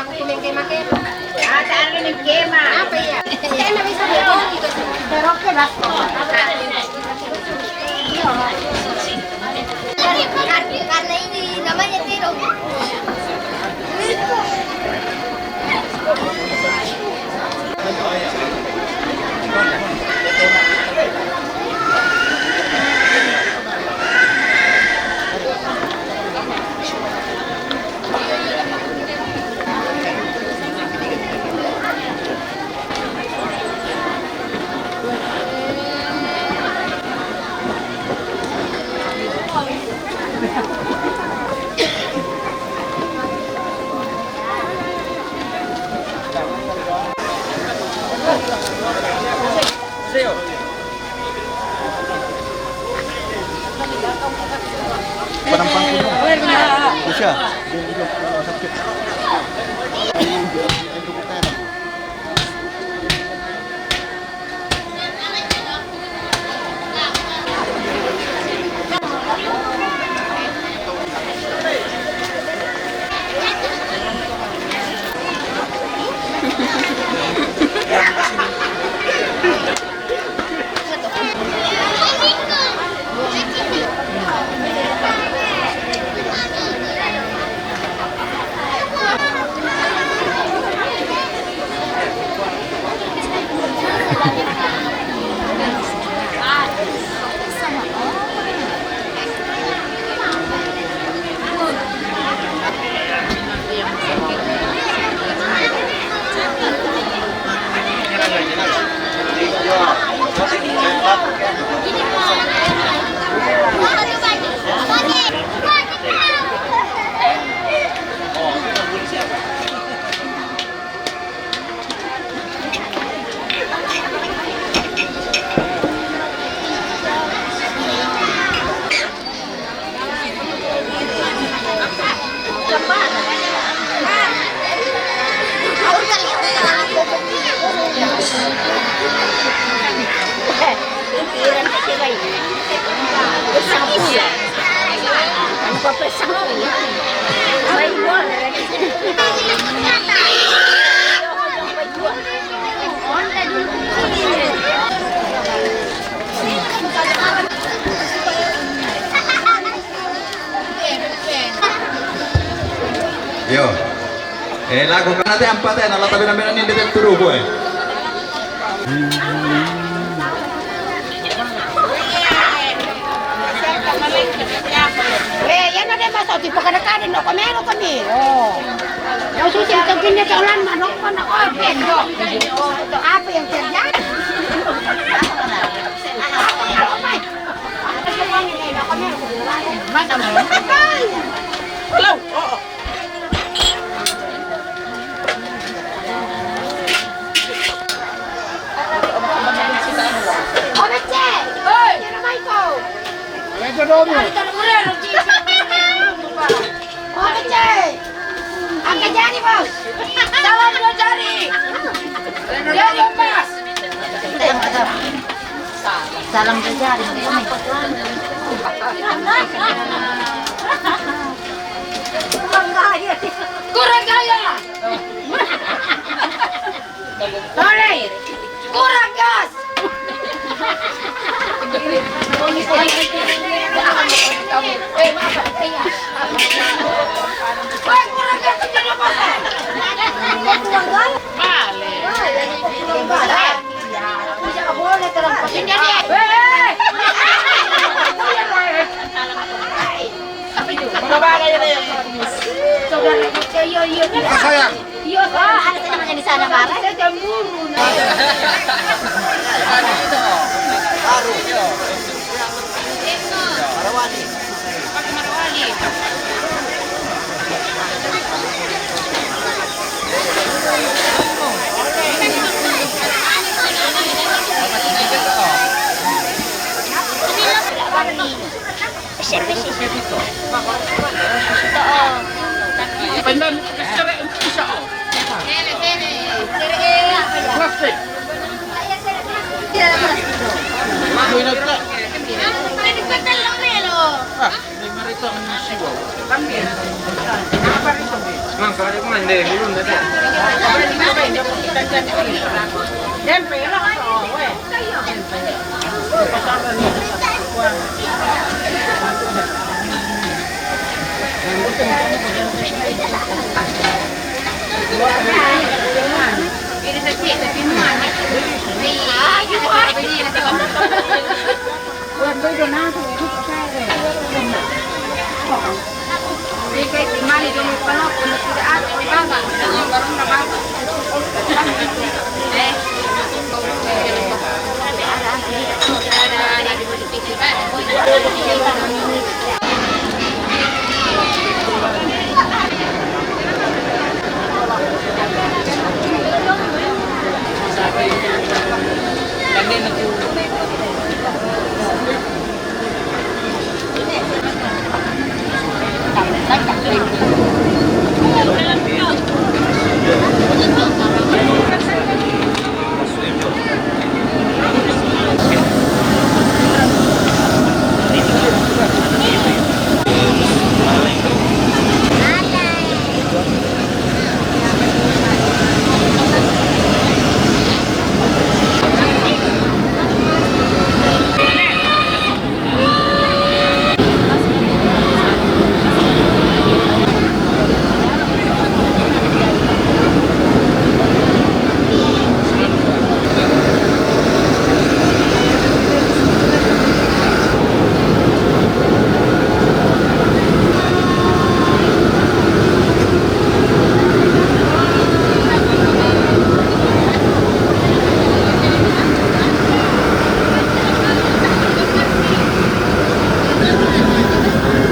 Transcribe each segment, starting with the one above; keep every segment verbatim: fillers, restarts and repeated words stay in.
Aku kumengke-mengke. Ah, taruh di kema. Apa ya? Saya nggak bisa berbohong gitu. Beroke, Bas. Karena ini namanya terong. Penampang kuno. Bisa. Yo. Eh, lagu kana te ampat eh, nala tabe nambe nani dete turu ko eh. Eh, ya na de maso ti pakada-kada no komero kami. Oh. Yang susi ang tagin niya sa ulan, manok pa na ko, eh, pendo. Apa yang terjadi? Hello. Oh. Obece! Oi! Tiene Michael! Obece! Angkat jari, Bos! Salam dua jari! Jari emas! Salam dua jari. Kurang gaya! Tore! Kurang gas! Woi, kurang gas, tidak ada apa-apa. Kurang gas? Tidak boleh terlalu. Tidak, tidak. Weh! Saudara kita, iya, iya, iya. Apa, sayang? Iya, Pak. Ada saya namanya di sana, marah. Saya cemburu, nah. Baru. Plastik.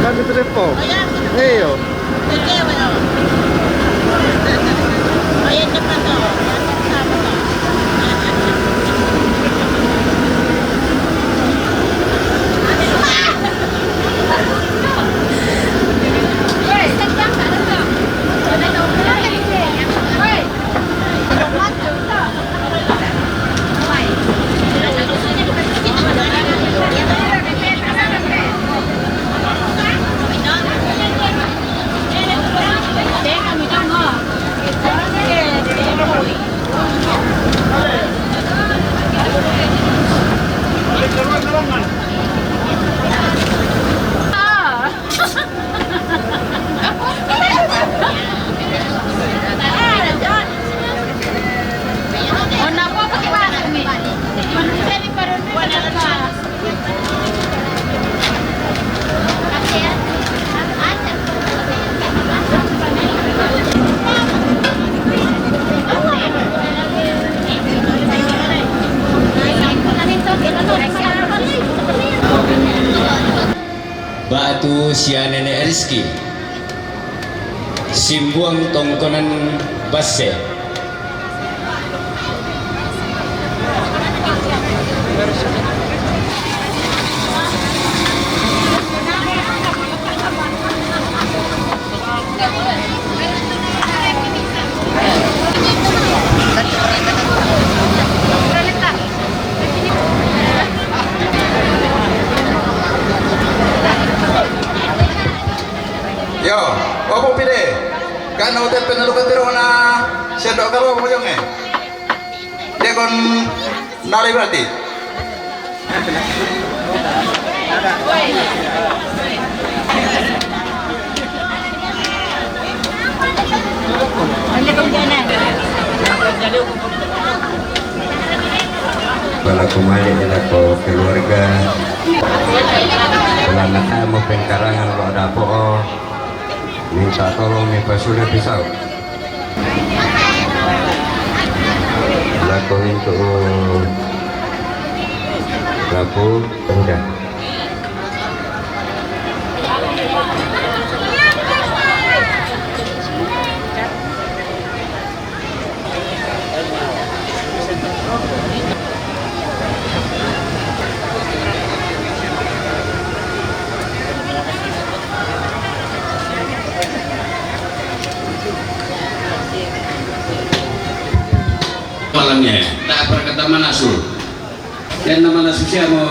Quanto tempo? Ehi, io. Ba'tu sia Nenek Rizky, Simbuang Tongkonan Basse. Yo, opo pide? Kan hotel penelukan tiro na sendok kalau mau jonge. Dia kon nari berarti. Bala kumali ila ko keluarga. Bala nata mo pengkarangan lo ada po. Minta tolong mi pasule pisau. Laku untuk lampu udah. Nggih, tak perkata manasu. Yen manasu siya mo.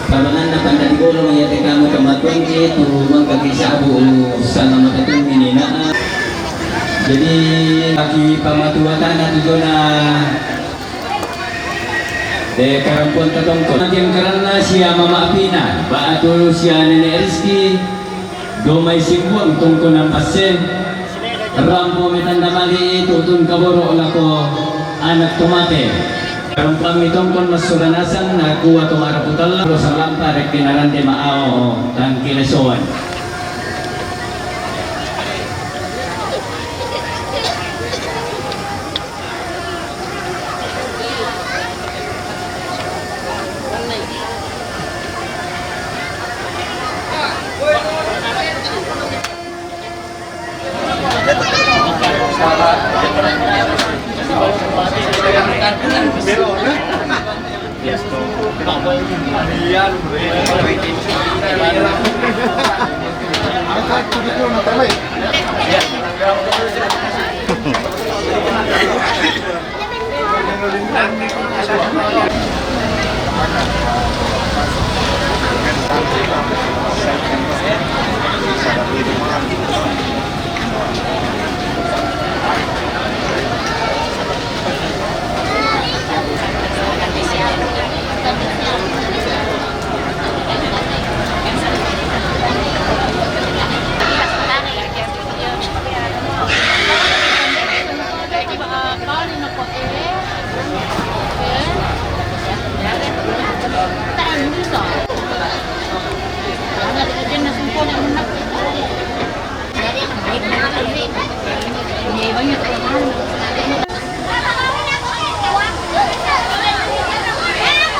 Pamangan na pandati bolo, mayate kamu tamatuan ki, tu mangkaki sabu sana matatun ini na. Jadi, bagi pamatuatan na tu zona. De karampuan tatongkon. Makin karana siya Mama Apina, ba'atu siya Nene Rizky, dumay simbuang tongkon ang passe. Rampo me tanda mali tutun kaboro lako anak tumate. Karampuan mi tongkon masuganasan, nakuha tumara putala, terus ang lampa, rek pinarante maaw, tangkilesoan.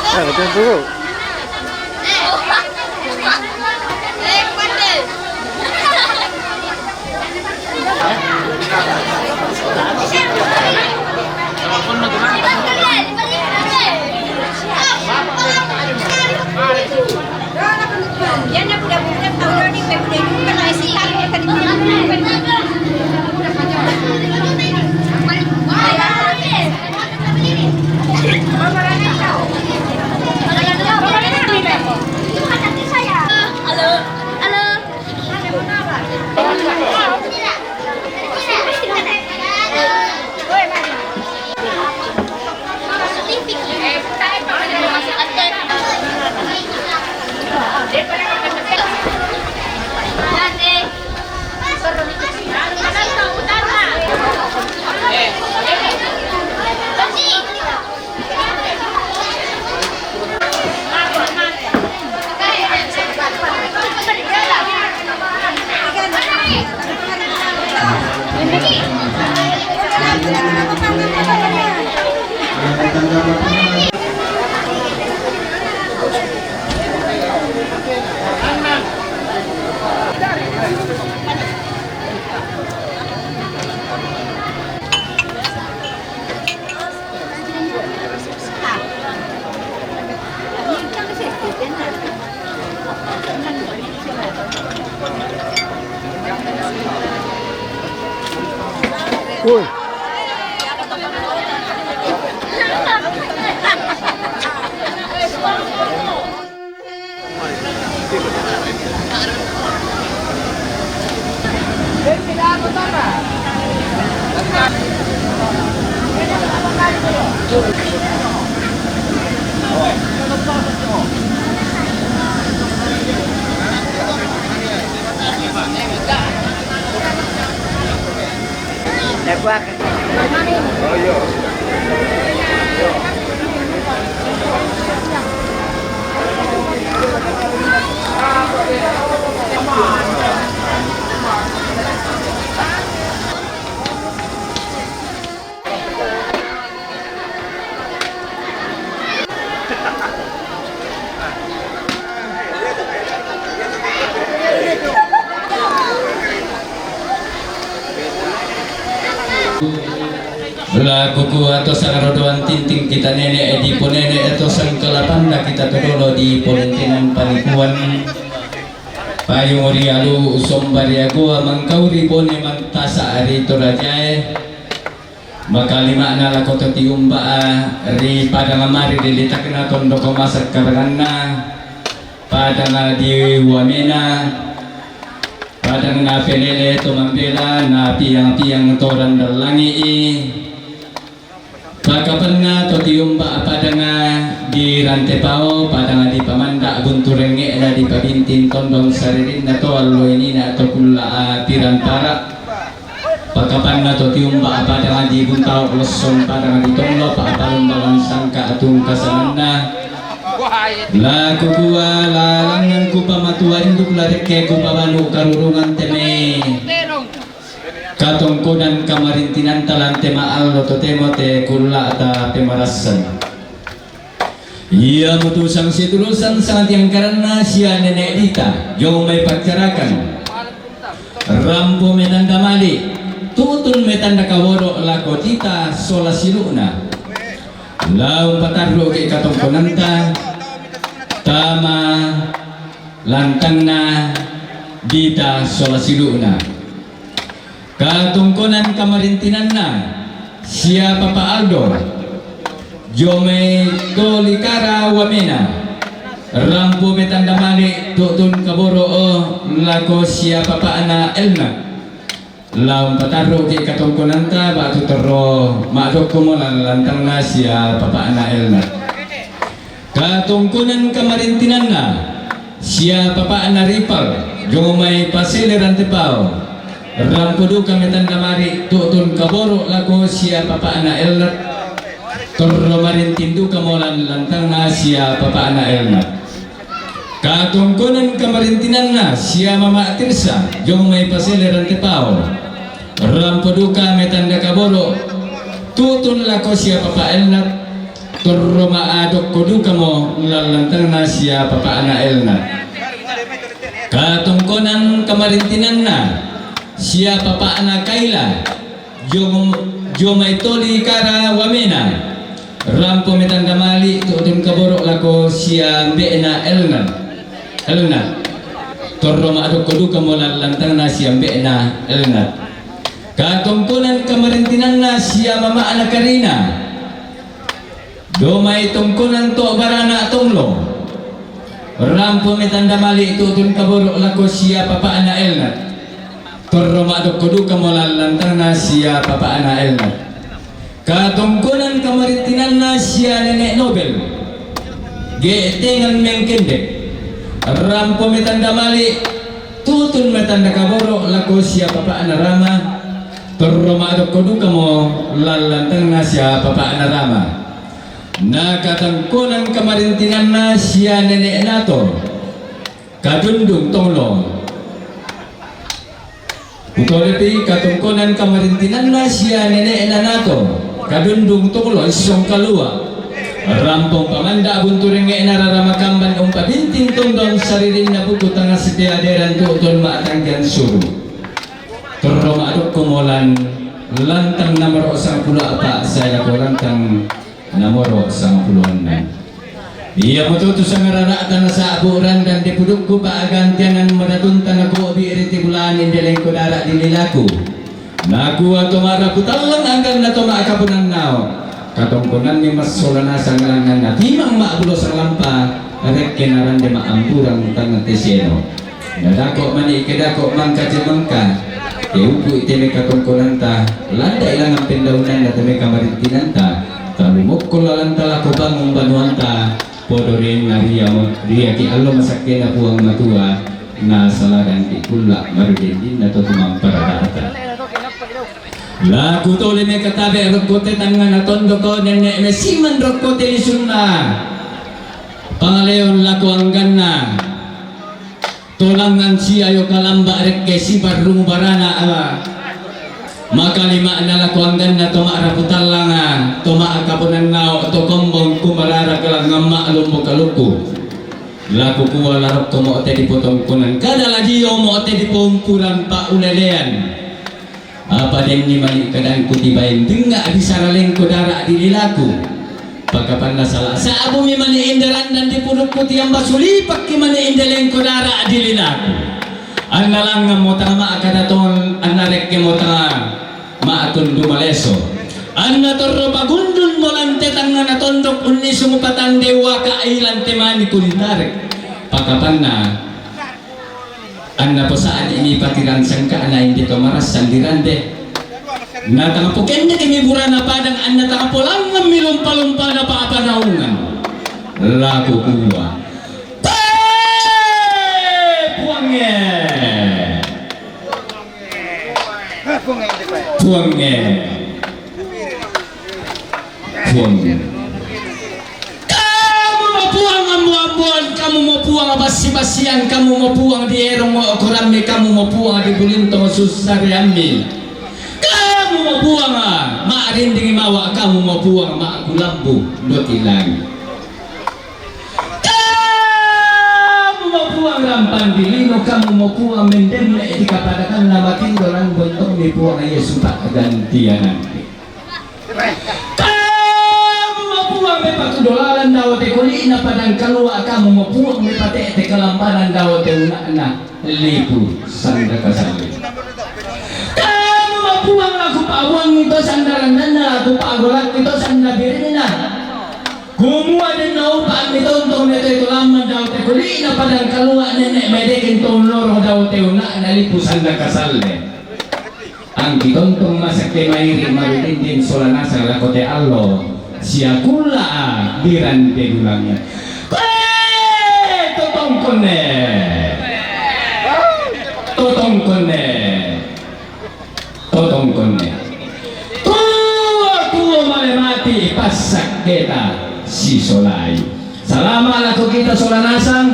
Halo, halo. Uy. La kuku Pantinting kita nene' di ponene' to sangkalapanna kita to dolo di polintenan panikuan. Payung ri alu somba ri agua mangkau ri bone mantasa' ri torajae. Makalima'na lako to tiumba' ri padang mari ri litakna tondoko masak karanganna. Padang di wamena. Padang na pelele to mambela na piang-piang to randallangi'i. Pakapanna to tiumba' padanga di Rantepao, padanga di pamanda' buntu rengnge'na di pabinting tondong saririnna to allo inina to kulla' piran para'. Pakapanna to tiumba' padanga di Buntao Lossong, padanga di Tonglo, pa'palumbangan sangka' tungkasanganna. La kukua, la langngan kupamatua rindu, la rekke kupabalu karurungan te mai. Katongkonan kamarintinanta lan te ma'allo totemo te kulla'ta pemarassan. Iamotu sangsiturusan sangtiangkaranna sia nene' Dita, jong mai paccarakan. Rampo metanda mali', tu'tun metanda kaboro' lako Dita sola silu'na. La umpatarru'ki' katongkonanta tama lantangna Dita sola silu'na. Katongkonan kamarintinanna sia Papa Aldo, jomai Tolikara wamena, rampo metanda mali' tu'tun kaboro'o lako sia papa'na Elna. La umpatarru'ki' katongkonanta ba'tu torro ma'dokkomo lan lantangna sia papa'na Elna. Katongkonan kamarintinanna sia papa'na Ripal, jomai Pasele Rantepao. Rampo duka metanda mali' tu'tun kaboro' lako sia papa'na Elnat. Torro marinting dukamo lan lantangna sia papa'na Elnat. Katongkonan kamarintinanna sia Mama Tirsa, jomai Pasele Rantepao. Rampo duka metanda kaboro' tu'tun lako sia papa Elnat. Torro ma'dokko dukamo lan lantangna sia papa'na Elnat. Katongkonan kamarintinanna sia papa'na Kaila, jom-, jomai Tolikara wamena. Rampo metanda mali' tu'tun kaboro' lako sia mbe'na Elnat. Elnat. Torro ma'dokko dukamo lan lantangna sia mbe'na Elnat. Katongkonan kamarintinanna sia mama'na Karina. Jomai tongkonan to' barana Tonglo. Rampo metanda mali' tu'tun kaboro' lako sia papa'na Elnat. Torro ma'dokko dukamo lan lantangna sia papa'na Elnat. Katongkonan kamarintinanna sia nene' Nobel. Ge'tengan mengkendek. Rampo metanda mali', tu'tun metanda kaboro' lako sia papa'na Rama. Torro ma'dokko dukamo lan lantangna sia papa'na Rama. Na katongkonan kamarintinanna sia nene' Nato, Kadundung Tonglo. Kutolepi katongkonan kamarintinanna sia nene'na Nato, Kadundung Tonglo, Issong Kalua. Rampong pamanda' buntu rengnge'na rara makamban umpabinting tondong saririnna buku tangnga sipeaderan tu'tun ma'tangkian suru. Torro ma'dokkomo lan lantang nomoro sangpulo a'pa' sae lako lantang nomoro sangpulo annang. Iamoto tu sangarara'ta nasa'bu' randan dipudukku pa'gantiangan madatunta nakobi' ri tibulani ndelengko dara' dililaku. Nakua to ma'rapu tallang angganna to ma'kapunannao. Katongkonanni massola nasang langnganna timang ma'bulo salampa, rekke narande ma'amburang tang teseno. Nadako mani kedako mangka cemangka. Teuku teme katongkonanta, landa ilangan pendaunanna teme kamarintinanta, talumokko lalanta lako bangun banuanta, podo ri naria riaki allo masakkena Puang Matua, nasaladangki kulla marudendinna to tumampararata. Laku tole me katabe rokko te tangngana tondoko nenne' mesiman rokko te lisunna. Pangaleon lako angganna. Tolangngan siayo kalamba rekke siparrung barana ala. Makalima'na lako angganna to ma'rapu tallanga, to ma'kapunannao, to kombong kumarara kalangngang ma'lumbo kalukku. Laku kua larokko mo'te dipotongkonan, kada lagio mo'te dipoumpuran pa'ulelean. Apa denni mani kadangku tibaen dengnga' bisara lengko dara' di lilaku. Pakapanna sala sa'bu mi mani inde randan di pudukku tiamba sulipakki mani inde lengko dara' di lilaku. Anna langngammo tama kada ton, anna rekkemo tama ma'tundu maleso. Anna torro pagundun molan tetangngana tondok unnisu mupatandai waka ilan temani kulitarek. Pakapanna anna posa'ni mi patiran sangka'na inde to marassan dirande. Na tang pokenneki mi burana padang anna tang polangngang mi lompa-lompana pa'panaungan. Laku kua, Tee Puangnge! Puangnge! Puang. Kamu mo Puang ambo-amboan, kamu mo Puang bassi-bassian, kamu mo Puang di erong korammi, kamu mo Puang di bulintong sussareammi. Kamu mo Puang ma'rinding mawa, kamu mo Puang ma'kulambu doti langi'. Kamu mo Puang rampang di lino, kamu mo Puang mendemme di kapadakanna matindo lan bontongmi Puang Yesu pa'gantiananni. Kamu mo Puang mepatudolalan dao te kuli'na padang kalua', kamu mo Puang mepate'te kalambanan dao te una'na lipu sanda kasalle. Kamu mo Puang la kupa'buangi to sanda rannanna, la kupa'golangi to sanda birinna. Kumua den naupa'mi tontong metoe to lamman dao te kuli'na padang kalua' nene' mae dekeng to ulloro dao te una'na lipu sanda kasalle. Angki tontong masakke mairi' marudinding sola nasang lako te allo sia kulla'a dirante dulangnge. Koe totongkonne! Totongkonne! Totongkonne. Tuo-tuo male mati passakketa sisolai. Salama' lako kita sola nasang,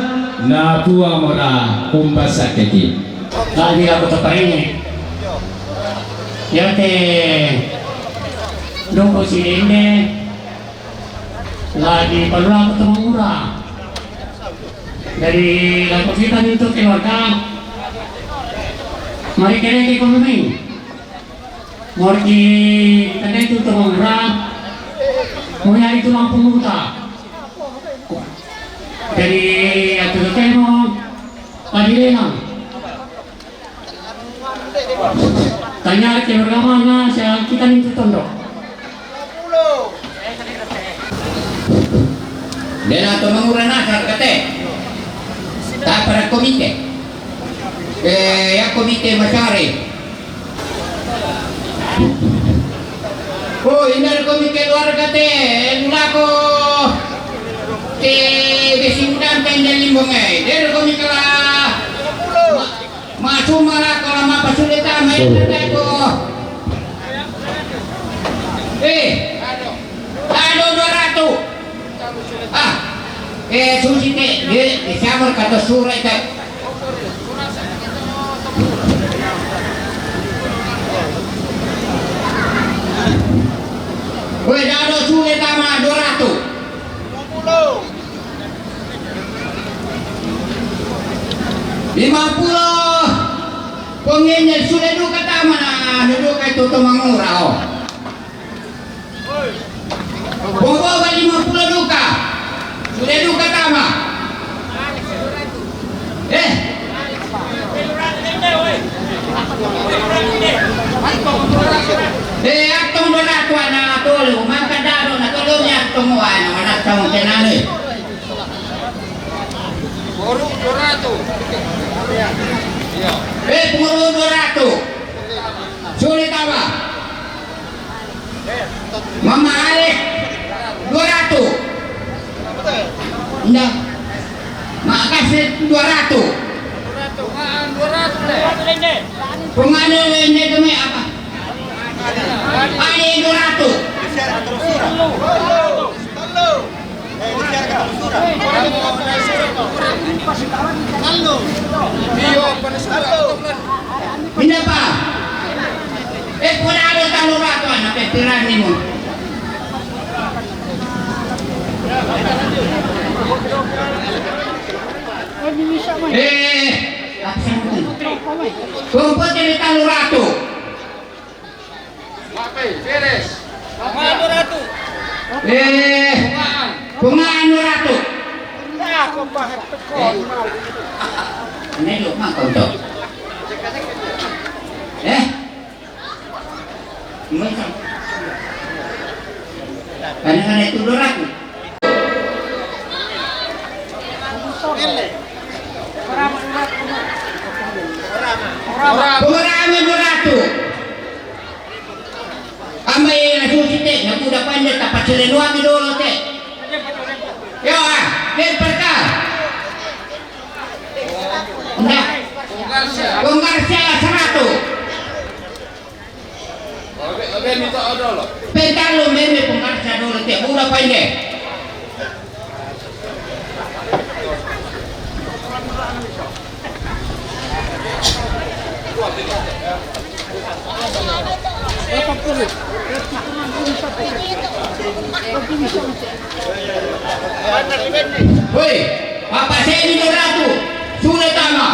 na Puang mora umpassakkeki. La'bi lako to parenge. Iate dongko sidende la dipalulako to mangura. Jadi lako kita mintu keluarga. Mari kereke kono mai. Morki kadai tu tongong ra, mui hari tulang pemuda. Jadi atu kemo padilelang. Tanya ke bergamana saya kita mintu tondok. Dena to mangura nasar kate. Tapara komite. Eh, ya komite masare. Oh, indar komite keluarga te, nulako. Te besi udang pendek limbong eh. Der komite lah. Masumara kalau mapasule tama itu ko. Eh, ado dua ratus. Ah, eh, susi te, eh, siapa kata surat te. Weh, dado sule tama dua ratus. Lima puluh. Pengene sule duka tama na, duka itu to mangura, oh. Bobo ba lima puluh duka. Sule duka tama. Eh. Eh, atong dua ratus ana tolu, maka dado na tolu ni atong wana, mana tong kenane. Puru dua ratus. Eh, puru dua ratus. Sulit apa? Mama Alek dua ratus. Ndak. Makasih dua ratus. Pengano ini kami apa? Ada dua ratus. Pinapa? Eh, pura ada talu ratus anak pikiran ni mo. Eh, absen. Kumpul jadi talu ratus. Beres. Eh, Bungaan dua ratus. Nah, kok bahas tekon. Ini lu makan tuh. Eh? Ini kan. Karena itu dua ratus. Bungaan dua ratus. Ambai na susi te, na kuda pande tapa sile nuami dolo te. Yo, ah, lempar ka. Nah, bongkar sia seratus. Pentar lo meme bongkar sia dolo te, kuda pande. Woi, apa seni doratu? Sudah tama.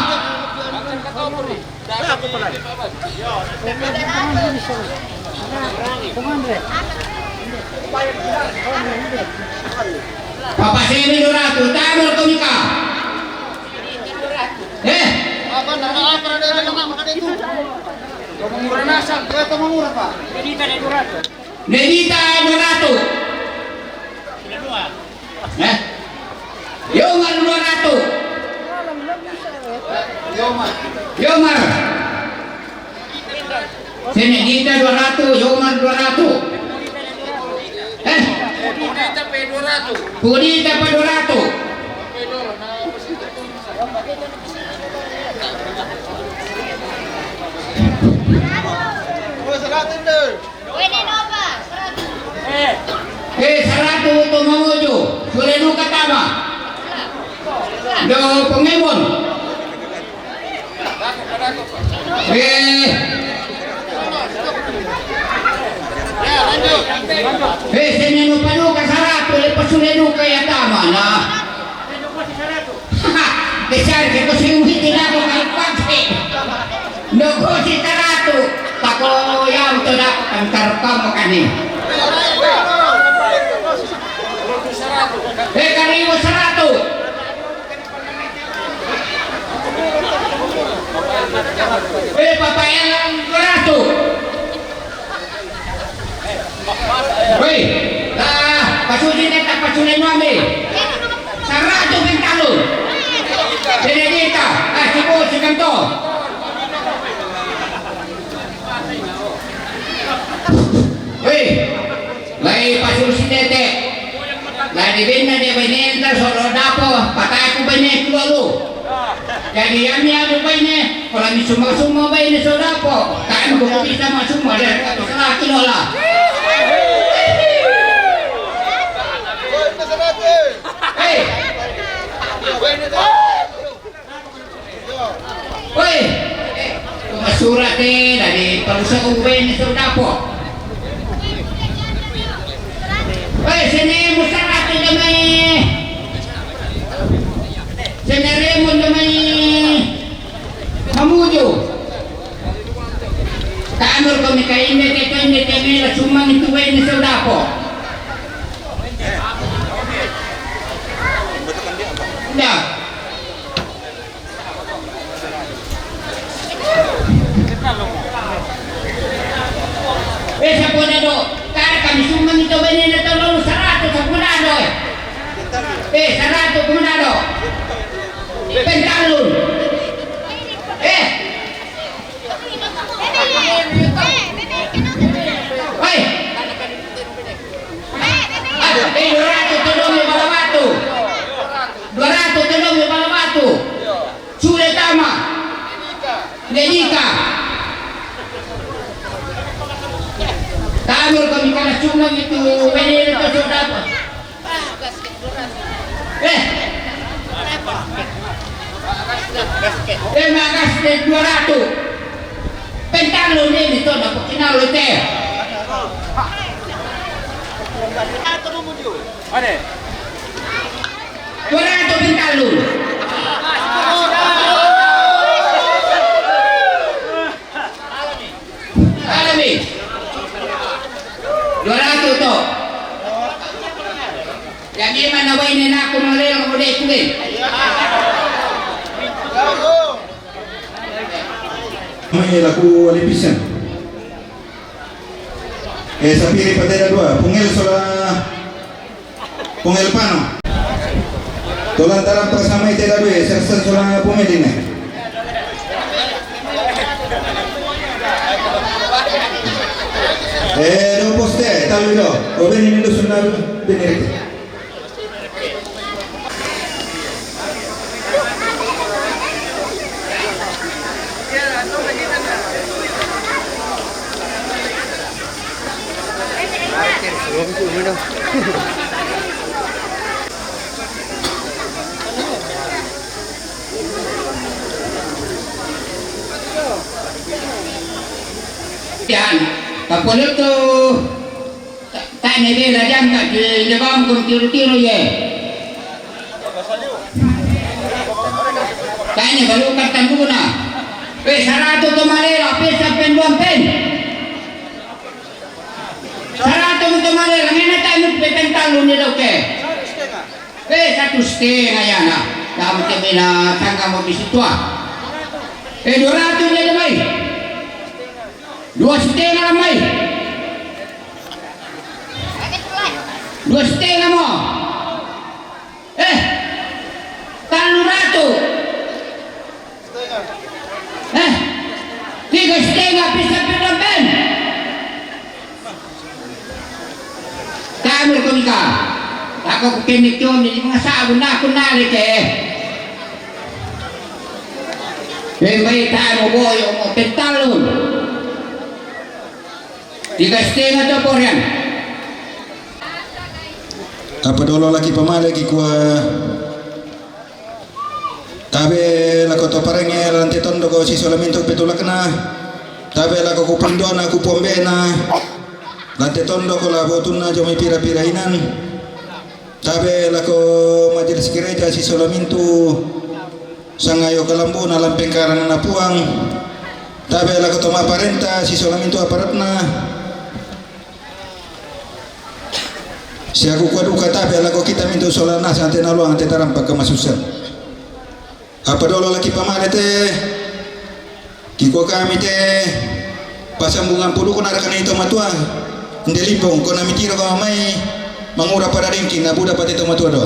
Papa sini doratu, tamu komika. Eh? Apa, nana apa, ada, ada, ada, ada itu? Tomang murah nasang. Ya, tomang murah, Pak. Nedita dua ratus. Eh? Yomar dua ratus. Yomar. Yomar. Sini kita dua ratus, Yomar dua ratus. Eh? Pudita pe dua ratus. Pudita pe dua ratus. Eh, saratu to mangojo, sule duka tama. Do pengemon. Eh. Eh, sene no paduka saratu, le pasule duka ya tama, nah. Besar ke ko sing witi na ko kang pagsi. No ko si taratu. Tako yang to na ko kang tarpa mo kani. Eh, kani mo saratu. Eh, Papa Elang saratu. Woi, lah, pasuji neta pasule nuami. Saratu bintalo. Benedita, ah, sibo, si kanto. Woi, lai pasuji tete. Lai di benda de benenta solo dapo, pataku bene kulo lu. Jadi, ami anu baine, kalau mi suma-suma baine so dapo, kan ko bisa masuma dari satu selaki lola. Hei. Woi. Masura te dari palusa baine so dapo. Woi, sini musara te damai. Sini remo damai. Mamuju. Tanur ko mi kainde te kainde te mela sumang itu wene so dapo. Nda. Eh, sapo dado. Kar kami sumang itu wene na tolong saratu sapo dado. Eh, saratu sapo dado. Pentalun. Eh. Hei. Ah, eh, dua ratus tolong ya bala batu. Dua ratus tolong ya bala batu. Sudah tama. Dedika. Tanur kami kana cuma itu, wene itu sudah apa? Eh. Eh, magas de dua ratus. Pentar lo ne mi tona ko kinalo te. Ane. Dua ratus pentar lo. Alami. Yang iman na wai ne naku malelo mo de kuge. Mai laku alipisan. Eh, sapiri patera dua, pungel sola, pungel pano. Tolan taram pasamai tera dua, sersan sola pumedine. Eh, do poste, talu do. O beni nindo suna benirite. Yan, kapoleto. Tane be la jangka ke jabang kon tiru-tiru ye. Tane balu katan duna. Pe saratu to malela, pe sapen duan pen. Saratu to malela, ngena tanu pe pentalu ni doke. Pe satu setengah ya na. Kamu kemina tangga mo bisitua. Pe dua ratu ni mai. Dua setengah mai. Dua setengah mo. Eh, talu ratu. Eh, tiga setengah bisa pira ben. Tamu ko ika. Ako ko kene kioni di mga sabon na ako nalike. May tamu boyo mo pentalon. Tiga setengah to porian. Apa dolo laki pamale ki kua. Tabe lako to parenge lante tondo ko si solamintu petulakna. Tabe lako kupundona kupombena. Lante tondo ko la botunna jomi pira-pira inan. Tabe lako majelis gereja si solamintu. Sangayo kalambuna lampengkarang na puang. Tabe lako toma parenta si solamintu aparatna. Siaku kuaduka tabe lako kita mintu sola nasa ante naluang ante tarampa kemasusan. Apa dolo laki pamale te. Kiko kami te. Pasambungan puluku nara kena ito matua. Nde limpong kona mitiro kama mai. Mangura pada ringki na buda pate to matua do.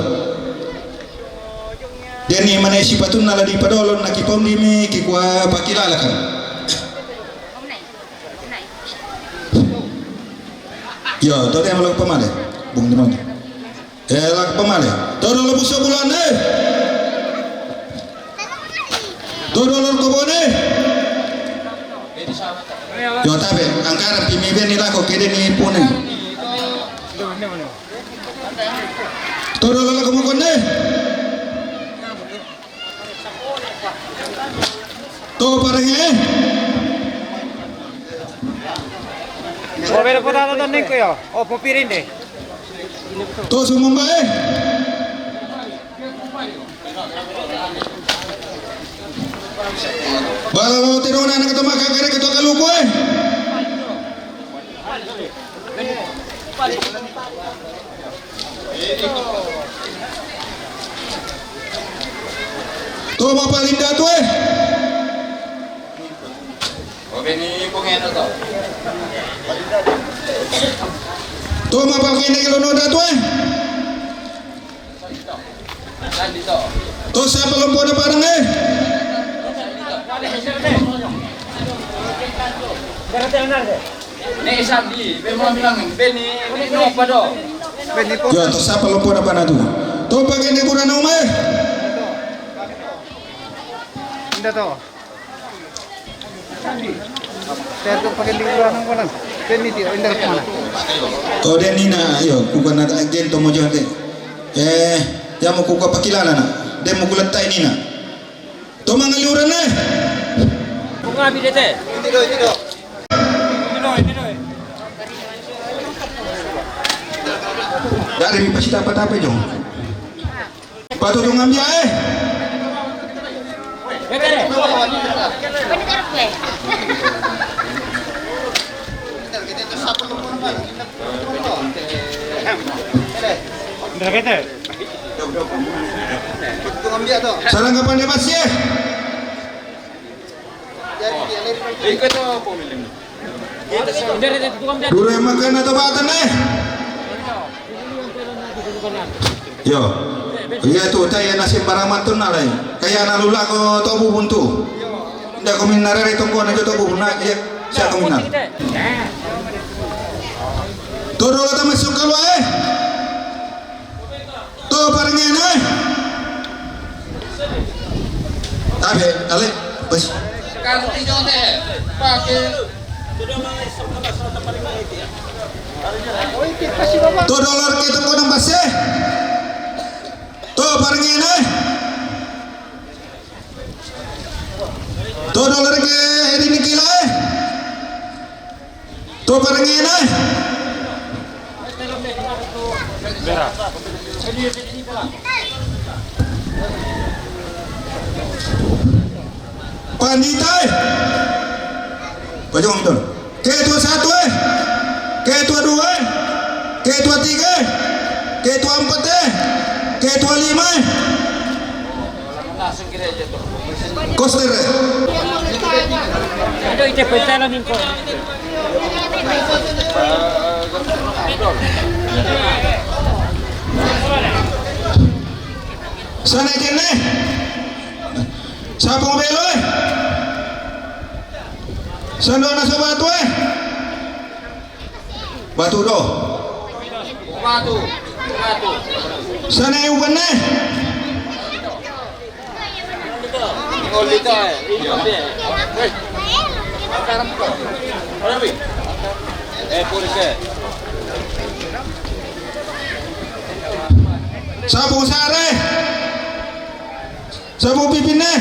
Deni mane sipatunna la di padolon na kipondimi kikua pakilalakan. Yo, to te malak pamale. Bung di mana? Eh, lak pamale. Todo lo buso bulan eh. Todo lo kobone. Yo tabe angkara pimi beni lako kede ni pune. Todo lo lako mokone. To parenge. O bere pota to nengko yo. O popirinde. To sumumba eh. Bala lo tirona na katama kakare kato kaluko eh. Toma paling datu eh. Toma paling datu eh. To sapa lompoda parang eh. Ne sandi be mo bilang beni no pado. Yo to sapa lompoda panatu. To pake ne kurana uma eh. Inda to. Saya tu pakai di kurana konan. Beni ti inda mana. To de nina yo kukana gento mojo de. Eh, ya mo kuka pakilala na. De mo kulatai nina. Tomang liuran eh. Bunga bidete. Dari mi pasita patapa jong. Patu dong ambia eh. Sarang kapan dia masih? Duru yang makan atau batan eh? Yo. Iya tu, cai nasi baraman tu nalai. Kaya na lula ko tobu buntu. Nda ko minarare tongko na jo tobu na, iya. Siya ko minar. Todo la tama sukal wae. To parengena. Tabe, ale, bes. Kalau tidak deh, pakai. To dolar ke to kodang base. To parengena. To dolar ke eri nikila. To parengena. Pandita eh. Pajong dong. Ketua satu eh. Ketua dua eh. Ketua tiga eh. Ketua empat eh. Ketua lima eh. Koster. Aduh, itu bencana mingko. Sana kene. Sapung belo eh. Sando na sabatu eh. Batu do. Batu. Batu. Sana yung bane. Ngol dito eh. Iyo. Eh. Sekarang ko. Ano bi? Eh, puli ka. Sabu sare. Sabu pipine.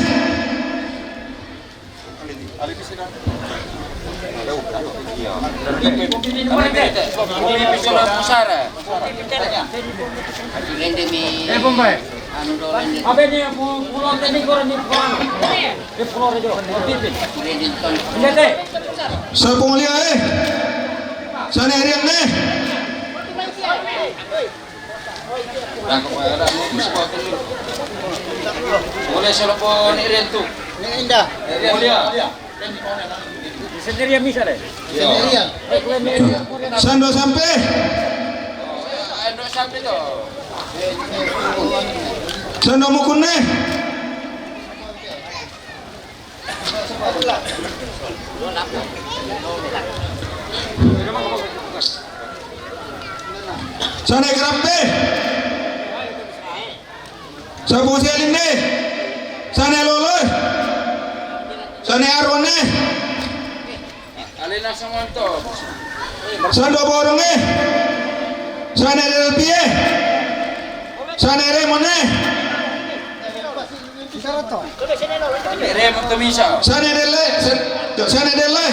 Eh, Bombay. Anu dulu ini. Apa ini yang pu-, pulau tadi kurang di pulau? Di pulau itu. Lihat deh. Sapung liya eh. Sana area ne. Boleh selepo ni Ren tu. Ni indah. Mulia. Sendiri yang bisa deh. Sendiri ya. Sando sampai. Ando sampai tu. Sando mukun ne. Sana kerape. Sabu selin ne. Sana lolo. Sana arone. Alena samanto. Sando borong eh. Sana del pie. Sana remone. Remo tomisa. Sana delle, san-, sana delle.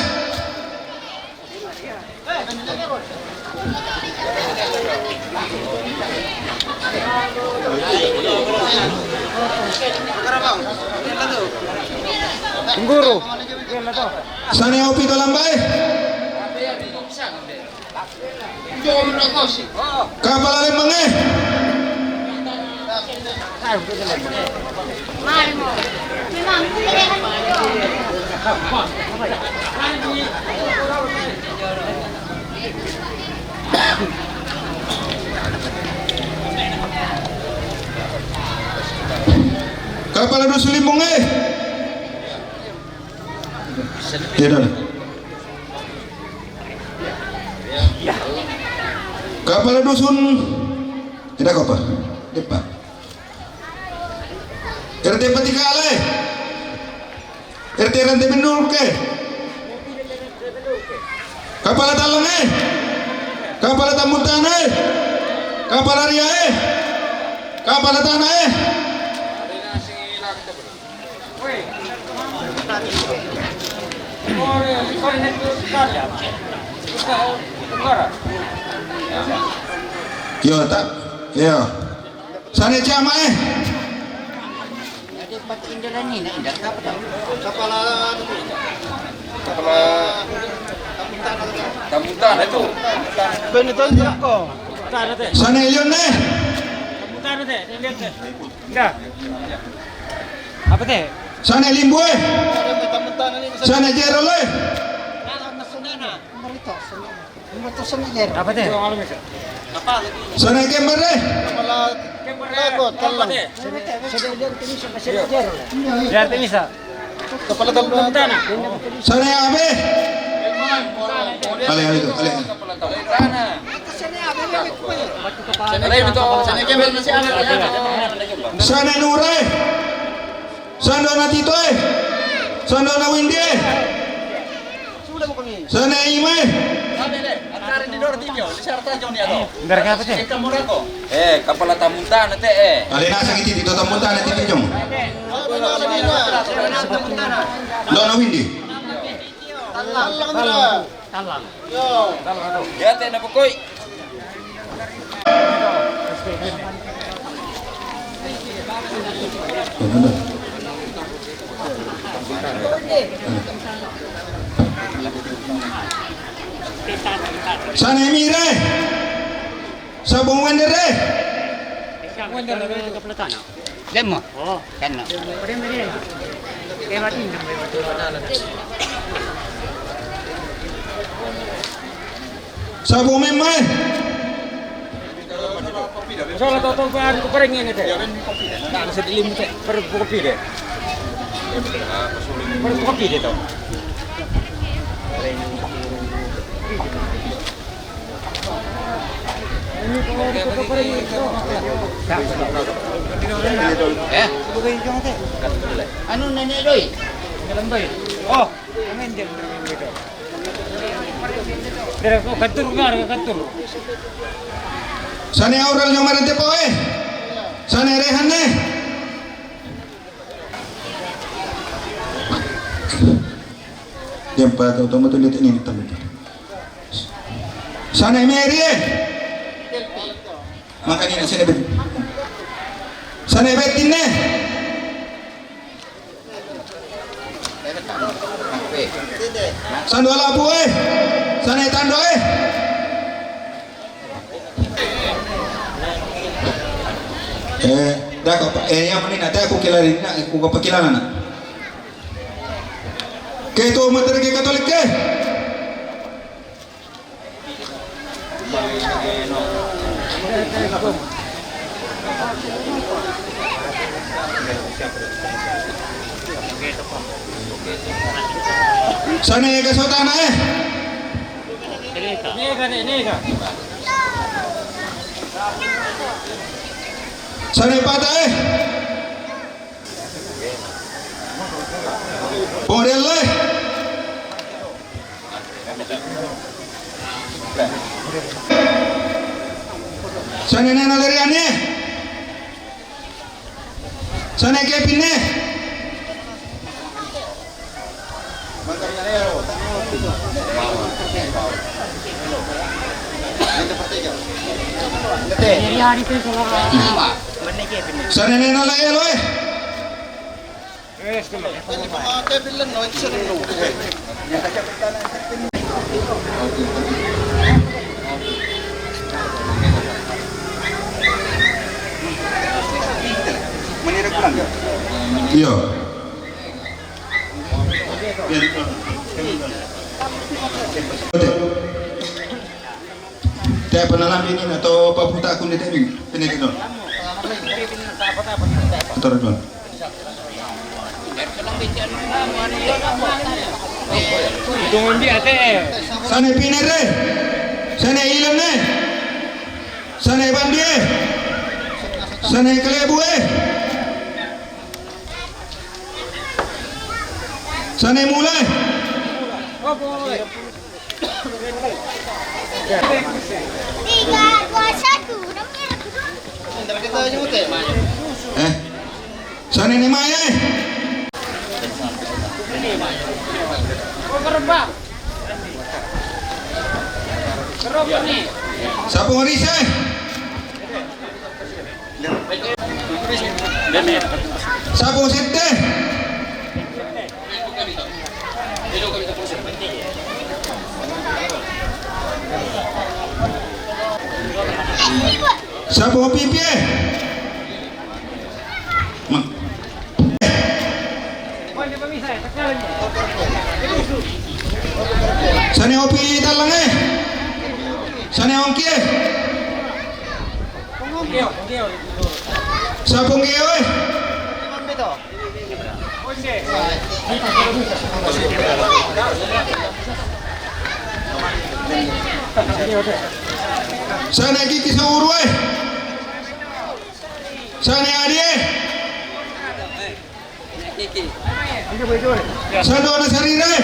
Guru. Sana opi to lambai. Kapala lembang eh. Kapala dusun limbong eh. Iya, dah. Kapala dusun. Tidak apa. Depan. R T patikale. R T rante benul ke. Kapala talang eh. Kapala tambutana eh. Kapala ria eh. Kapala tana eh. Yo, tak. Yo. Sana jama eh. Ada empat indalan ni, nak indah apa tak? Kapala. Kapala. Tambutan itu. Benetan ko. Sana ilion eh. Sane Limbue. Sane Jerole. Sane Kembere. Sane Abe. Ale, ale, ale. Sane Nure. Sandona Titoe. Sandona Windie. Sane Imae. Dari apa te? Eh, kapala tamuntana te, eh. Ale nasa kiti dito tamuntana te jong. Dona Windie. Talang. Ya te na pokoi. Sane Mire. Sabong Wendere. Wendere. Demo. Oh. Kan. Sabo memae. Sala tau tau pa anu ko pareng ini te. Nah, bisa dilim te. Per kopi de. Per kopi de to. Eh? Anu nenek doi. Oh, kantur, kantur. Sane Aural nyong mare te po, eh. Sane Rehan ne. Dia pa tau tau matu lihat ini tamu. Sane Mary, eh. Makanya sane bet. Sane bet ini. Sando Labu, eh. Sane Tando, eh. Eh, dah kok, Pak. Eh, yang mana nak? Aku kira ini nak, aku apa kira nak? Ke tu materi ke Katolik ke? Sane ke sotana, eh. Nega, ne-, nega. Sane pata, eh. Podele. Sane nena leriane. Sane kepine. Sane nena leriane. Iyo. Te panalam ini na to paputa aku ni temi. Tene kino. Ator don. Sane pinere. Sane ilene. Sane bandie. Sane kelebue. Sane mule. Tiga, dua, satu. Eh? Sane ni mae. Sapu ngeri se. Sapu sette. Sapu pipie. Sane opi talang e. Sane ongki e. Sapung e. Sane kiki sauru e. Sane adi e. Sandona sarira e.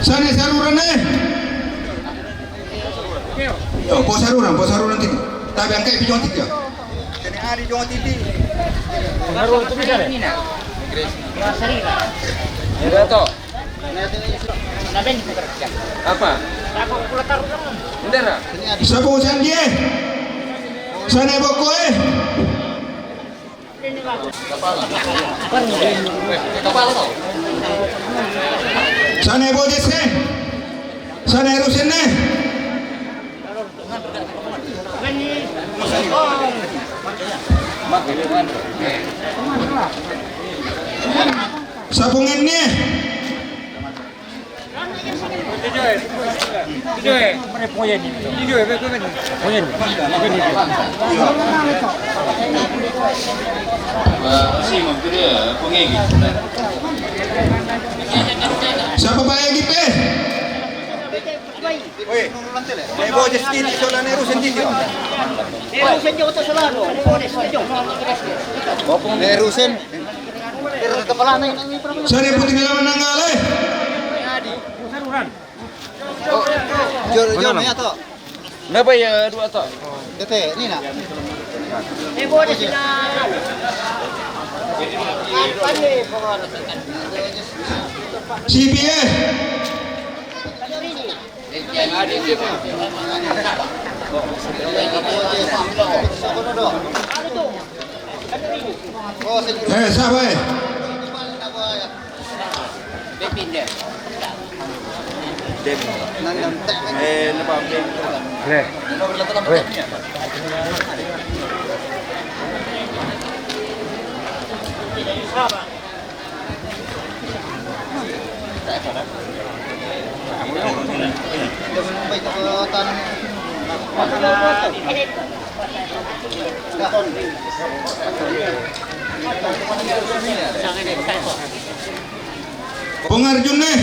Sane sarurana e. Yo, po saruran, po saruran titi. Tapi angkai pi jongo titi yo. Sane adi jongo titi. Saruran tu bisa de. Sarira. Iya to. Apa? Ndera. Sapu sandie. Sane boko e. Sane bojes e. Sane rusen e. Sapung e. Sapa bae gi pe? Oi, e bojes titi sola ne rusen titi. E rusen jo to sola no, e bojes jo. E rusen. Sare puting lawan nangale. Jor jor ya to. Napa ya dua to? Tete, ini nak. E bojes na. Apa ni? C P A. Eh, sapa e? Eh, lepas. Weh. Pongarjun e.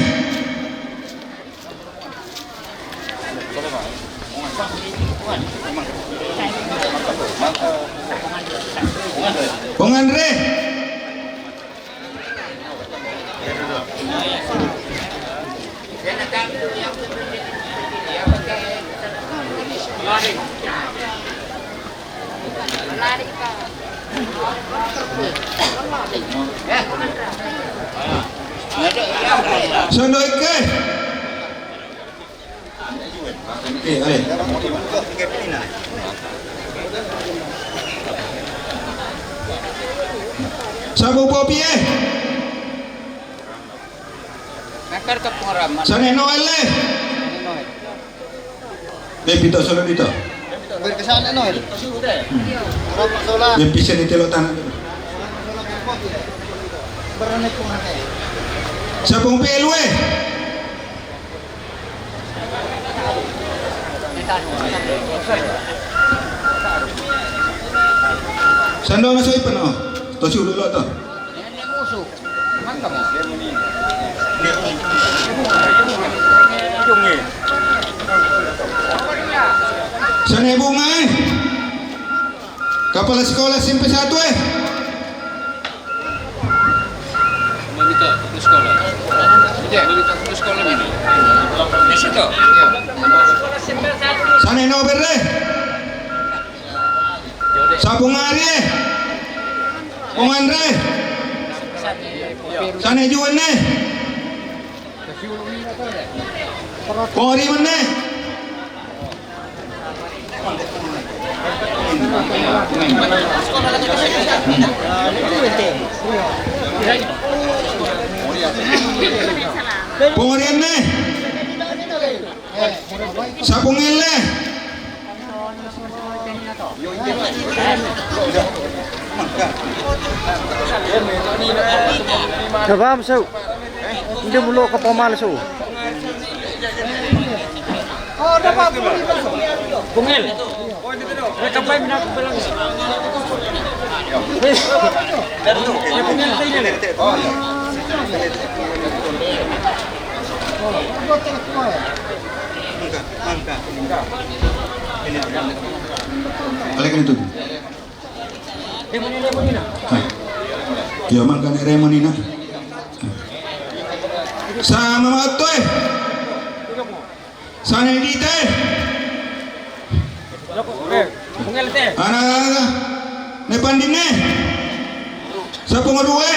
Ponganre. Sondoike. Eh, ale. Sabu popi e. Sane Noel e. Be pito solo pito. Berkesan Noel. Be pise di telo tanah. Sapung pelu e. Sando na soy pano. To si ulo to. Sane bunga e. Kapala sekolah S M P satu e. Mamita kepala sekolah. Iya, mamita kepala sekolah ini. Di situ. Iya. Sane no berre. Sapung ari e. Ponganre. Sane juan e. Kori mene. Pongorian ne. Sapung ele. Tabam su. Hindi mo lo ka pamal su. Bungel. May kampay, minakot pa lang. May bungel sa inyo. Alay ka nito. Ay. Iyo, man ka ni Raymond ina. Sa mga to eh. Sa nang dito eh. Ana, ana, ana. Nepandine. Sa pungo due.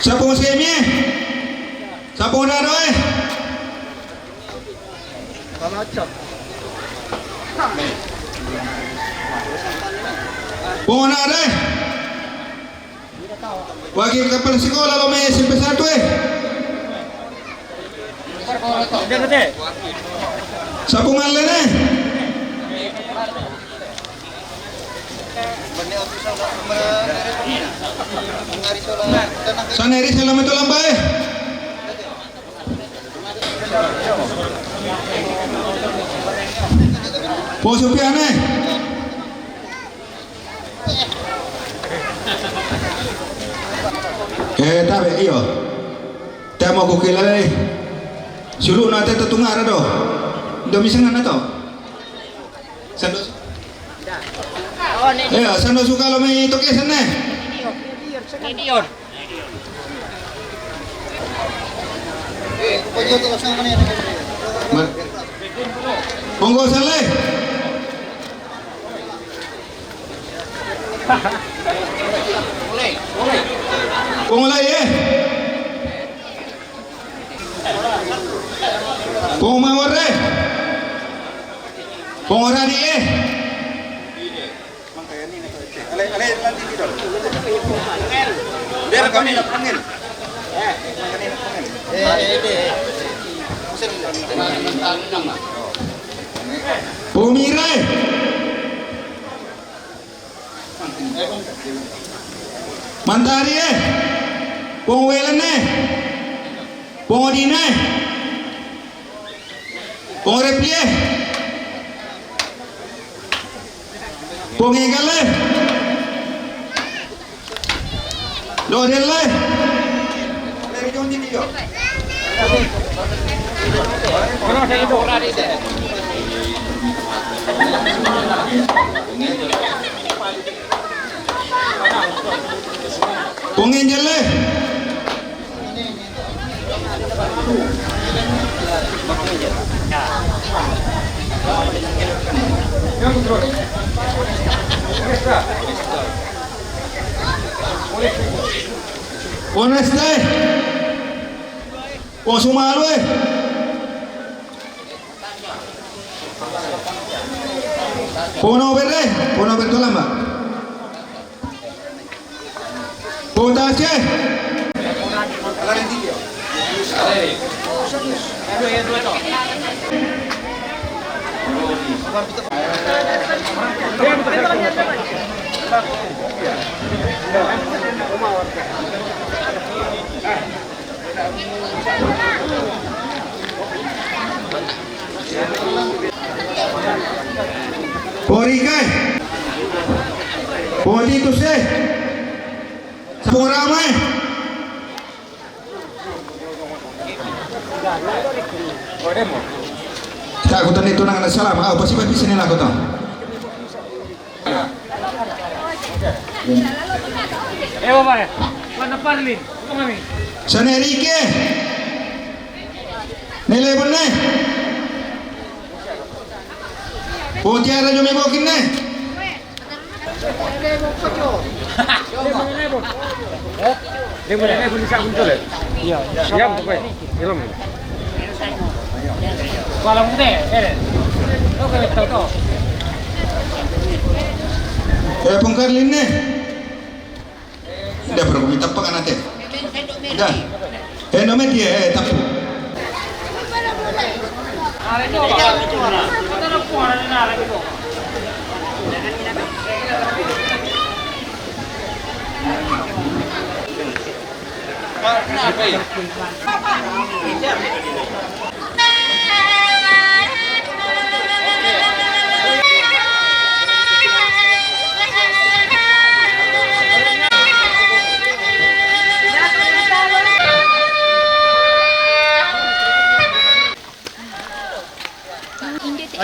Sa pungo semi. Sa pungo dado eh. Pungo na dado eh. Wakil kapal sekolah lo may S M P satu eh. Sa pungo na dado eh. Sa neri sa lama to lamba eh. Poso piane. Eh, tabe, iyo. Temo ko kilale. Sulu na teta tungara do. Do misanga na to. Sando. Iyo, sando sukalo mi toke sene. Idiot. Mar-, Ponggo Saleh. Ponggo Lai eh. Ponggo Mawar eh. Ponggo Radi eh. Pumira eh. Mantari eh. Pongwelan eh. Pongodina eh. Pongorepie. Pongegale. Dodele. Pongenjele. Oneste. Osumalue. Pono berde, pono berde lama. Potasye. Porikai. Poditusye. Sapuramai. Ka kota ni tunang na salam. Ah, pasi pasi sini lah kota. Eh, bapak, mana Parlin? Kemana? Sana Rike. Nilai benar. Putiara jom ibu kini. Iya. Iya, pokoknya. Ilmu. Kalau muda, eh, lo kena tahu tu. Eh, pungkar lini. Nda, pero kung itapang ka natin. Nda. Eh, no me die, eh, tapu. O,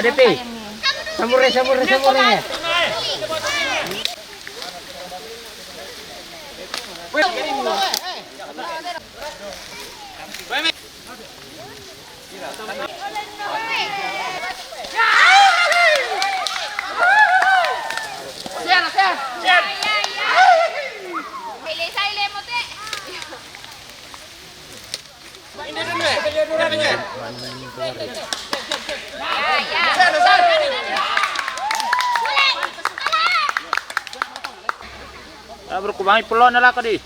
D P. Samure, samure, samure. Ah, bro, kubangi pulo na lako di.